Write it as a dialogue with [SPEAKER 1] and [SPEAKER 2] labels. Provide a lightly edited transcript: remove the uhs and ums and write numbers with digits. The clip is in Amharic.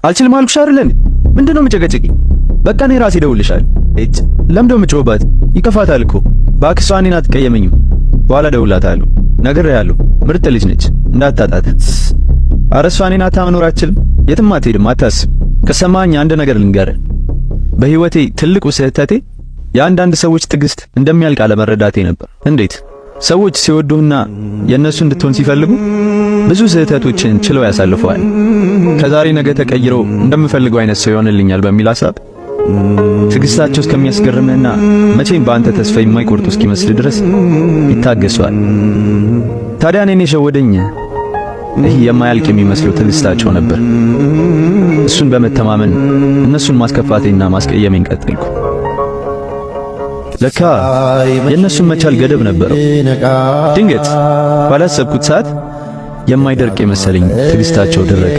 [SPEAKER 1] አልችልም አልኩሽ አይደል እንዴ? ምንድነው የምጨቀጭቂኝ? በቃ እኔ ራሴ እደውልልሻለሁ። እጭ ለምንድነው የምጮህባት? ይከፋታል እኮ። እባክህ እሷ እኔን አትቀየመኝም። በኋላ እደውልላታለሁ። ነግሬሃለሁ። ምርጥ ልጅ ነች፣ እንዳታጣት። ኧረ እሷ እኔን አታመኖር አትችልም። የትም አትሄድም፣ አታስብ። ከሰማኝ አንድ ነገር ልንገርህ። በህይወቴ ትልቁ ስህተቴ የአንዳንድ ሰዎች ትዕግስት እንደሚያልቅ አለመረዳቴ ነበር። እንዴት ሰዎች ሲወዱህና የእነሱ እንድትሆን ሲፈልጉ ብዙ ስህተቶችን ችለው ያሳልፈዋል። ከዛሬ ነገ ተቀይረው እንደምፈልገው አይነት ሰው ይሆንልኛል በሚል ሐሳብ ትዕግስታቸው እስከሚያስገርምህና መቼም በአንተ ተስፋ የማይቆርጡ እስኪመስል ድረስ ይታገሷል። ታዲያ እኔን የሸወደኝ ይህ የማያልቅ የሚመስለው ትዕግስታቸው ነበር። እሱን በመተማመን እነሱን ማስከፋቴና ማስቀየሜን ቀጠልኩ። ለካ የእነሱን መቻል ገደብ ነበረው። ድንገት ባላሰብኩት ሰዓት የማይደርቅ የመሰለኝ ትዕግስታቸው ደረቀ።